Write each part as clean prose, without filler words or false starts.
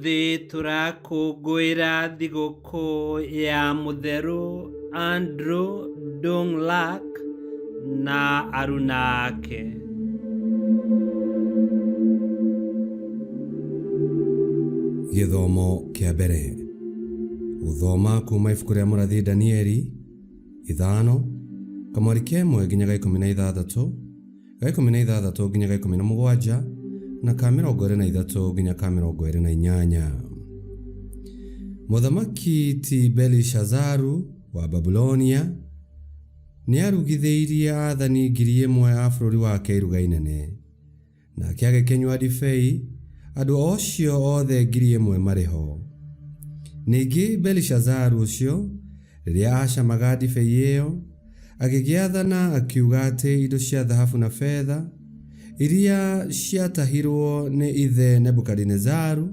Ũmũthĩ tũrakũngũĩra thigũkũ ya Mũtheru Andrew Dung Lac na aruna ake. Gĩthomo kĩa mbere. Gũthoma kuma ibuku rĩa mũrathi Danieli ithano kamwari ka ĩmwe nginya ga 16 ga 16 nginya ga 17 na ka 23 nginya ka 28. Mũthamaki ti Belishazaru wa Babulonia nĩarugithĩirie aathani 1,000 a bũrũri wake iruga inene. Nake agĩkĩnyua ndibei, andũ ocio othe 1,000 marĩ ho. Ningĩ Belishazaru ũcio, rĩrĩa aacamaga ndibei ĩo, agĩgĩathana akiuga atĩ indo cia thahabu na betha, iria ciatahirũo nĩ ithe Nebukadinezaru,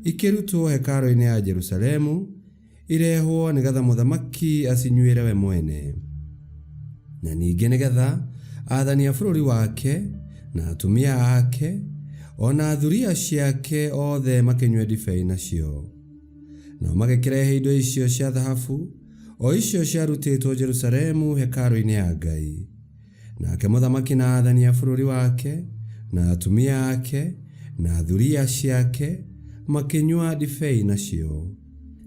ikĩrutwo hekarũ-inĩ ya Jerusalemu, irehwo nĩ getha mũthamaki acinyuĩre we mwene, na ningĩ nĩ getha aathani a bũrũri wake, na atumia ake, o na thuriya ciake othe makĩnyue ndibei nacio. Nao magĩkĩrehe indo icio cia thahabu, o icio ciarutĩtwo Jerusalemu hekarũ-inĩ ya Ngai. Nake mũthamaki na aathani a bũrũri wake, na atumia ake, na thuriya ciake, makĩnyua ndibei nacio.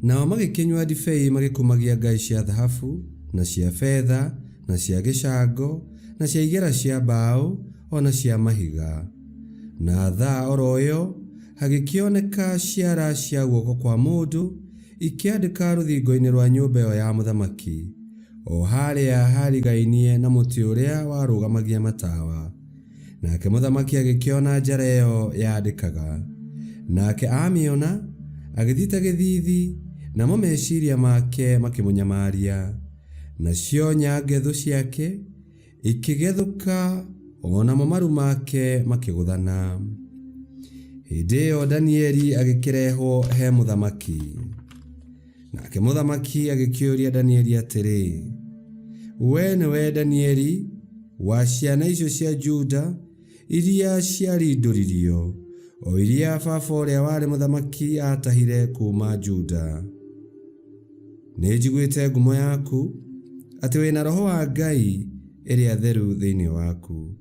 Nao magĩkĩnyua ndibei magĩkumagia ngai cia thahabu, na cia betha, na cia gĩcango, na cia igera cia mbaũ, o na cia mahiga. Na thaa o ro ĩyo hagĩkĩoneka ciara cia guoko kwa mũndũ ikĩandĩka rũthingo-inĩ rwa nyũmba ĩyo ya mũthamaki, o harĩa haarigainie na mũtĩ ũrĩa warũgamagia matawa. Nake mũthamaki agĩkĩona njara ĩyo yaandĩkaga. Nake aamĩona, agĩthita gĩthiithi, namo meciria make makĩmũnyamaria. Nacio nyangethũ ciake ikĩgethũka, o namo maru make makĩgũthana. Hĩndĩ ĩyo Danieli agĩkĩrehwo he mũthamaki. Nake mũthamaki agĩkĩũria Danieli atĩrĩ, Wee nĩwe Danieli wa ciana icio cia Juda iria ciarindũririo, o iria baba ũrĩa warĩ mũthamaki aatahire kuuma Juda? Nĩnjiguĩte ngumo yaku, atĩ wĩ na roho wa ngai ĩrĩa theru thĩinĩ waku.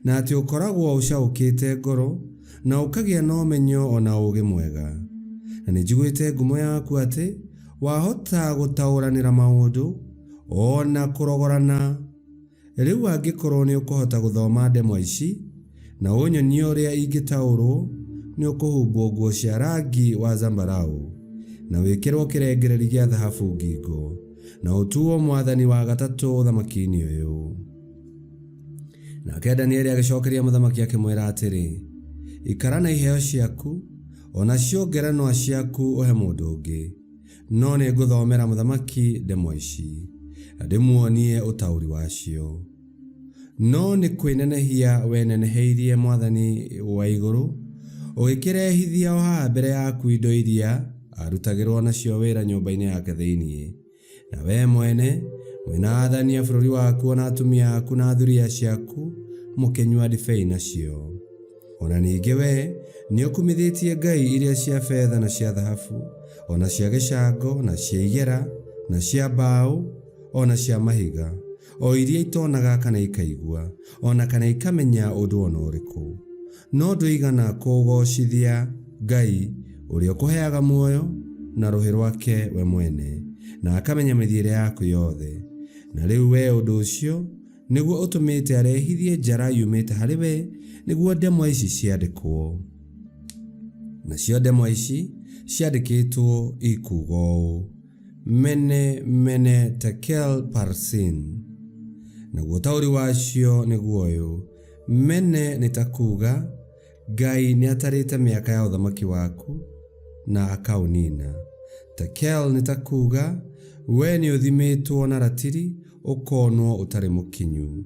Na atĩ ũkoragwo ũcaũkĩte ngoro, na ũkagĩa na ũmenyo o na ũũgĩ mwega. Na nĩnjiguĩte ngumo yaku atĩ wahota gũtaũranĩra maũndũ, o na kũrogorana. Rĩu angĩkorwo nĩũkũhota gũthoma ndemwa ici, na ũnyonie ũrĩa ingĩtaũrwo, nĩũkũhumbwo nguo cia rangi wa zambarau, na wĩkĩrwo kĩrengereri gĩa thahabu ngingo, na ũtuo mwathani wa gatatũ ũthamaki-inĩ ũyũ. Nake Danieli agĩcokeria mũthamaki akĩmwĩra atĩrĩ, Ikara na iheo ciaku, o nacio ngerenwa ciaku ũhe mũndũ ũngĩ, no nĩngũthomera mũthamaki ndemwa ici, na ndĩmuonie ũtaũri wacio. No nĩ kwĩnenehia weneneheirie Mwathani wa igũrũ, ũgĩkĩrehithia o haha mbere yaku indo iria arutagĩrũo nacio wĩra nyũmba-inĩ yake thĩinĩ. Na wee mwene, mwĩ na aathani a bũrũri waku o na atumia aku na thuriya ciaku, mũkĩnyua ndibei nacio. O na ningĩ wee nĩũkumithĩtie ngai iria cia betha na cia thahabu, o na cia gĩcango, na cia igera, na cia mbaũ, o na cia mahiga, o iria itonaga kana ikaigua, o na kana ikamenya ũndũ o na ũrĩkũ. No ndũigana kũgoocithia Ngai ũrĩa ũkũheaga muoyo na rũhĩ rwake we mwene, na akamenya mĩthiĩre yaku yothe. Na rĩu wee ũndũ ũcio nĩguo ũtũmĩte arehithie njara yumĩte harĩ we nĩguo ndemwa ici ciandĩkwo. Nacio ndemwa ici ciandĩkĩtwo ikuuga ũũ, Mene mene tekel parsin. Naguo ũtaũri wacio nĩguo ũyũ, Mene nĩ ta kuuga, Ngai nĩatarĩte mĩaka ya ũthamaki waku na akaũnina. Tekel nĩ ta kuuga, Wee nĩũthimĩtwo na ratiri ũkonwo ũtarĩ mũkinyu.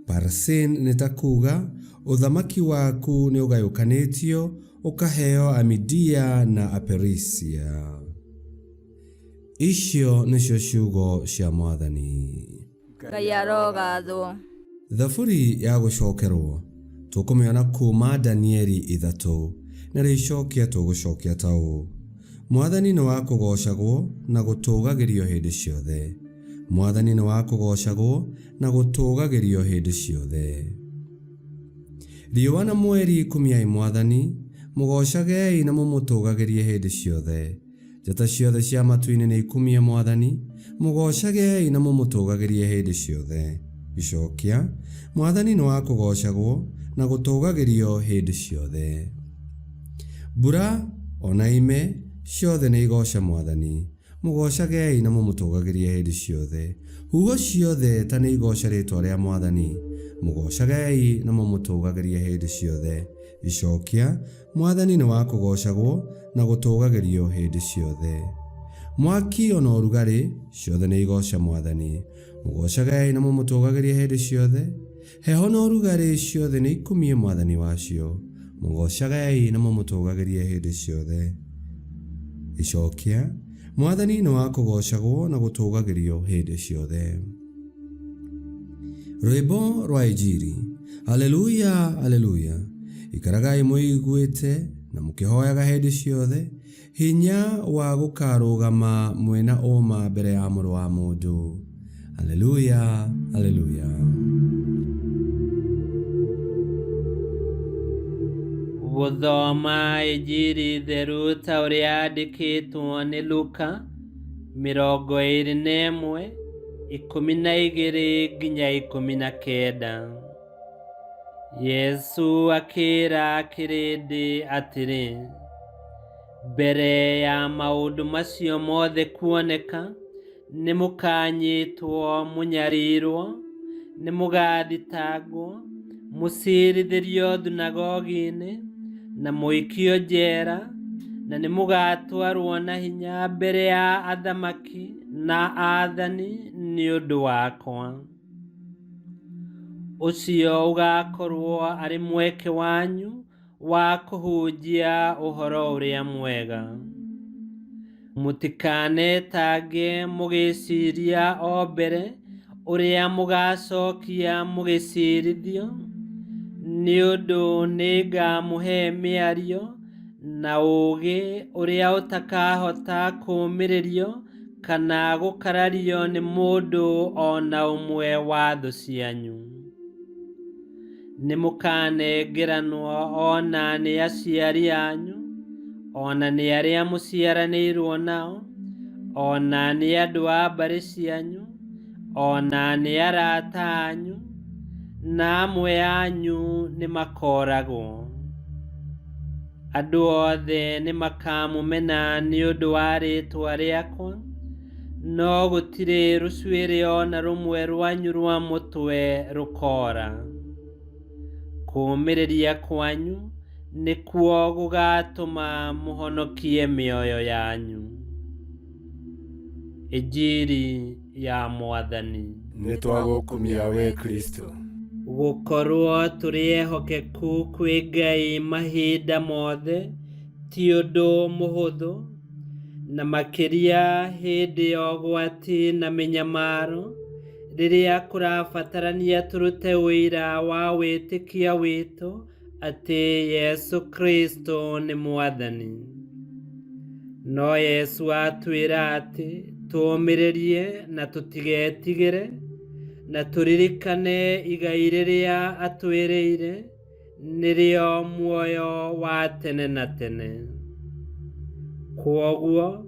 Parsin nĩ ta kuuga, Ũthamaki waku nĩũgayũkanĩtio ũkaheo Amidia na Aperisia. Icio nĩcio ciugo cia Mwathani. Ngai arogathwo. Thaburi ya gũcokerwo tũkũmĩona kuuma Danieli 3. Narĩo icokia tũgũcokia ta ũũ: Mwathani nĩ wa kũgoocagwo na gũtũũgagĩrio hĩndĩ ciothe. Mwathani nĩ wa kũgoocagwo na gũtũũgagĩrio hĩndĩ ciothe. Riũa na mweri kumiai Mwathani, mũgoocagei na mũmũtũũgagĩrie hĩndĩ ciothe. Njata ciothe cia matu-inĩ nĩ ikumie Mwathani, mũgoocagei na mũmũtũũgagĩrie hĩndĩ ciothe. Icokia: Mwathani nĩ wa kũgoocagwo na gũtũũgagĩrio hĩndĩ ciothe. Mbura o na ime ciothe nĩ igooce Mwathani, mũgoocagei na mũmũtũũgagĩrie hĩndĩ ciothe. Huho ciothe ta nĩ igooce rĩĩtwa rĩa Mwathani, mũgoocagei na mũmũtũũgagĩrie hĩndĩ ciothe. Icokia: Mwathani nĩ wa kũgoocagwo na gũtũũgagĩrio hĩndĩ ciothe. Mwaki o na ũrugarĩ ciothe nĩ igooce Mwathani, mũgoocagei na mũmũtũũgagĩrie hĩndĩ ciothe. Heho na ũrugarĩ ciothe nĩ ikumie Mwathani wacio, mũgoocagei na mũmũtũũgagĩrie hĩndĩ ciothe. Icokia: Mwathani nĩ wa kũgoocagwo na gũtũũgagĩrio hĩndĩ ciothe. Rwĩmbo rwa Injiri. Haleluya, haleluya. Ikaragai mwĩiguĩte na mũkĩhoyaga hĩndĩ ciothe, hinya wa gũkarũgama mwĩna ũma mbere ya Mũrũ wa Mũndũ. Haleluya, haleluya. Gũthoma Injiri theru ta ũrĩa yandĩkĩtwo nĩ Luka 21 12 nginya 19. Yesu akĩĩra kĩrĩndĩ atĩrĩ, mbere ya maũndũ macio mothe kuoneka, nĩ mũkanyitwo mũnyarirwo, nĩ mũgathitangwo, mũcirithĩrio thunagogi-inĩ, na mũikio njera, na nĩ mũgatwarwo na hinya mbere ya athamaki na aathani nĩ ũndũ wakwa. Ũcio ũgaakorwo arĩ mweke wanyu wa kũhunjia ũhoro ũrĩa mwega. Mũtikanetange mũgĩciria o mbere ũrĩa mũgaacokia mũgĩcirithio, nĩ ũndũ nĩngamũhe mĩario na ũũgĩ ũrĩa ũtakahota kũũmĩrĩrio kana gũkarario nĩ mũndũ o na ũmwe wa thũ cianyu. Nĩ mũkanengeranwo o na nĩ aciari anyu, o na nĩ arĩa mũciaranĩirwo nao, o na nĩ andũ a mbarĩ cianyu, o na nĩ arata anyu, na amwe anyu nĩ makooragwo. Andũ othe nĩ makamũmena nĩ ũndũ wa rĩĩtwa rĩakwa, no gũtirĩ rũcuĩrĩ o na rũmwe rwanyu rwa mũtwe rũkoora. Kũũmĩrĩria kwanyu nĩkuo gũgaatũma mũhonokie mĩoyo yanyu. Injiri ya Mwathani. Nĩ twagũkumia we Kristo. Gũkorwo tũrĩ ehokeku kwĩ Ngai mahinda mothe ti ũndũ mũhũthũ, na makĩria hĩndĩ ya ũgwati na mĩnyamaro, rĩrĩa kũrabatarania tũrute ũira wa wĩtĩkio witũ atĩ Yesu Kristo nĩ Mwathani. No Yesu atwĩra atĩ tũũmĩrĩrie na tũtigetigĩre, na tũririkane igai rĩrĩa atwĩrĩire, nĩrĩo muoyo wa tene na tene. Kwoguo,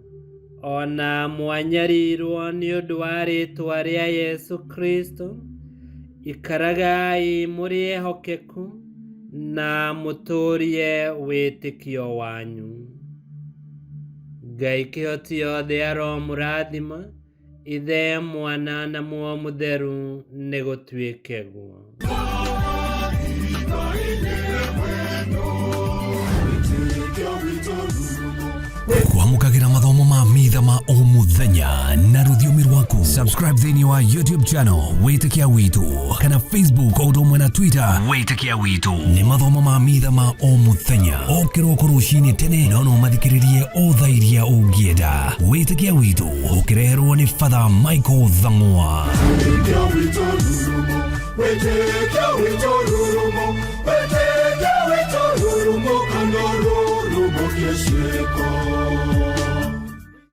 o na mwanyarirwo nĩ ũndũ wa rĩĩtwa rĩa Yesu Kristo, ikaragai mũrĩ ehokeku na mũtũũrie wĩtĩkio wanyu. Ngai kĩhoti yothe aromũrathima, Ithe, Mwana na Muoyo Mũtheru, nĩ gũtuĩke guo. Kwamũkagĩra mathomo ma mitha ma o mũthenya na rũthiomi rwaku. Subscribe thĩinĩ wa YouTube channel Wĩtĩkia Witũ kana Facebook o ũndũ ũmwe na Twitter Wĩtĩkia Witũ. Nĩ mathomo ma mitha ma o mũthenya o kĩroko rũcinĩ tene, no no mathikĩrĩrie o thaa iria ũngĩenda. Wĩtĩkia Witũ ũkĩreherwo nĩ Father Michael Thang'wa. Wĩtĩkia witũ rurumo, wĩtĩkia witũ rurumo, wĩtĩkia witũ rurumo kanoro. Ciĩko.